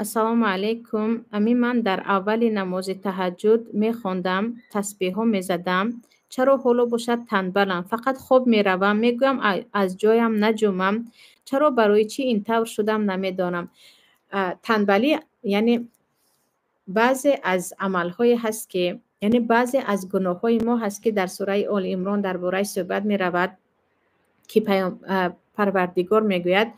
Ассалому алайкум. Ами ман дар аввали намози таҳаҷҷуд мехондам, тасбеҳҳо мезадам. Чаро ҳоло бошад танбалам, фақат хоб меравам, мегӯям, аз ҷоям наҷумам. Чаро, барои чӣ ин тавр шудам, намедонам. Танбалӣ, яъне баъзе аз амалҳое ҳаст, ки, яъне баъзе аз гуноҳҳои мо ҳаст, ки дар сураи Оли Имрон дар бораи суҳбат меравад, ки Парвардигор мегӯяд: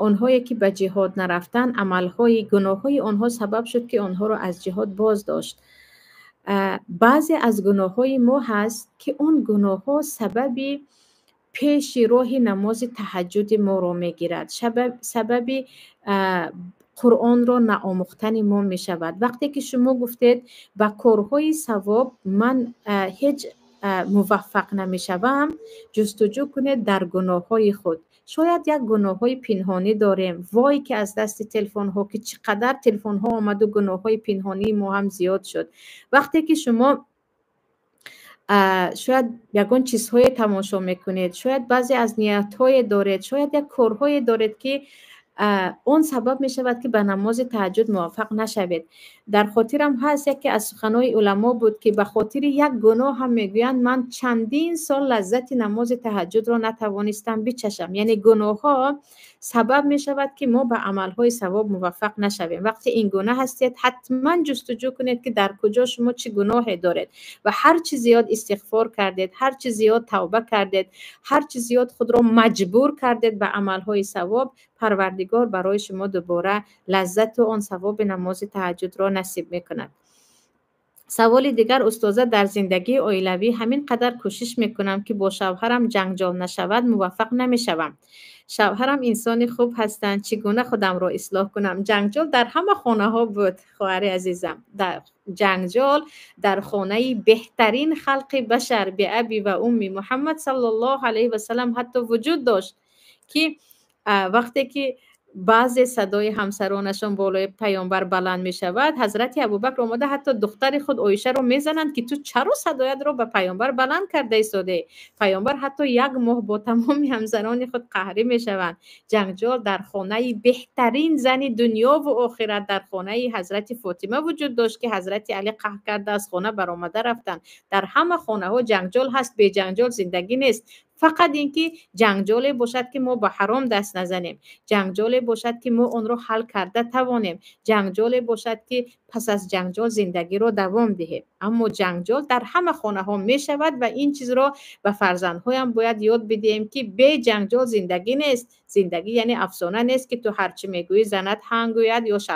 онҳое ки ба ҷиҳод нарафтанд, амалҳои гуноҳҳои онҳо сабаб шуд, ки онҳоро аз ҷиҳод боз дошт. Баъзе аз гуноҳҳои мо ҳаст, ки он гуноҳҳо сабаби пеши роҳи намози таҳаҷҷуди моро мегирад, сабаби Қуръонро наомӯхтани мо мешавад. Вақте ки шумо гуфтед, ба корҳои савоб ман ҳеҷ муваффақ намешавам, ҷустуҷӯ кунед дар гуноҳҳои худ. Шояд як гуноҳҳои пинҳонӣ дорем. Вой, ки аз дасти телефонҳо, ки чӣ қадар телефонҳо омаду гуноҳҳои пинҳонии мо ҳам зиёд шуд. Вақте ки шумо шояд ягон чизҳое тамошо мекунед, шояд баъзе аз ниятҳое доред, шояд як корҳое доред, ки он сабаб мешавад, ки ба намози таҳаҷҷуд муваффақ нашавед. Дар хотирам ҳаст, яке аз суханҳои уламо буд, ки ба хотири як гуноҳ ҳам мегӯянд, ман чандин сол лаззати намози таҳаҷҷудро натавонистам бичашам. Яъне гуноҳҳо сабаб мешавад, ки мо ба амалҳои савоб муваффақ нашавем. Вақте ин гуна ҳастед, ҳатман ҷустуҷӯ кунед, ки дар куҷо шумо чӣ гуноҳе доред, ва ҳар чӣ зиёд истиғфор кардед, ҳар чӣ зиёд тавба кардед, ҳар чӣ зиёд худро маҷбур кардед ба амалҳои савоб, Парвардигор барои шумо дубора лаззату он савоби намози таҳаҷҷудро насиб мекунад. Саволи дигар: устоза, дар зиндагии оилавӣ ҳамин қадар кӯшиш мекунам, ки бо шавҳарам ҷанҷол нашавад, муваффақ намешавам. Шавҳарам инсони хуб ҳастанд. Чӣ гуна худамро ислоҳ кунам? Ҷанҷол дар ҳама хонаҳо буд, хоҳари азизам. Ҷанҷол дар хонаи беҳтарин халқи башар, биаби ва умми Муҳаммад саллаллоҳу алайҳи васалам, ҳатто вуҷуд дошт, ки вақте ки баъзе садои ҳамсаронашон болои паёмбар баланд мешавад, ҳазрати Абубакр омода ҳатто духтари худ Оишаро мезананд, ки ту чаро садоятро ба паёмбар баланд карда истодаӣ? Паёмбар ҳатто як моҳ бо тамоми ҳамсарони худ қаҳрӣ мешаванд. Ҷанҷол дар хонаи беҳтарин зани дунёву охират, дар хонаи ҳазрати Фотима вуҷуд дошт, ки ҳазрати Алӣ қаҳр карда аз хона баромада рафтанд. Дар ҳама хонаҳо ҷанҷол ҳаст, беҷанҷол зиндагӣ нест. Фақат ин ки ҷанҷоле бошад, ки мо ба ҳаром даст назанем, ҷанҷоле бошад, ки мо онро ҳал карда тавонем, ҷанҷоле бошад, ки пас аз ҷанҷол зиндагиро давом диҳем. Аммо ҷанҷол дар ҳама хонаҳо мешавад ва ин чизро ба фарзандҳоям бояд ёд бидиҳем, ки бе ҷанҷол зиндагӣ нест. Зиндагӣ яъне афсона нест, ки ту ҳар чӣ мегӯӣ, занат ҳанг гӯяд ё шавҳар.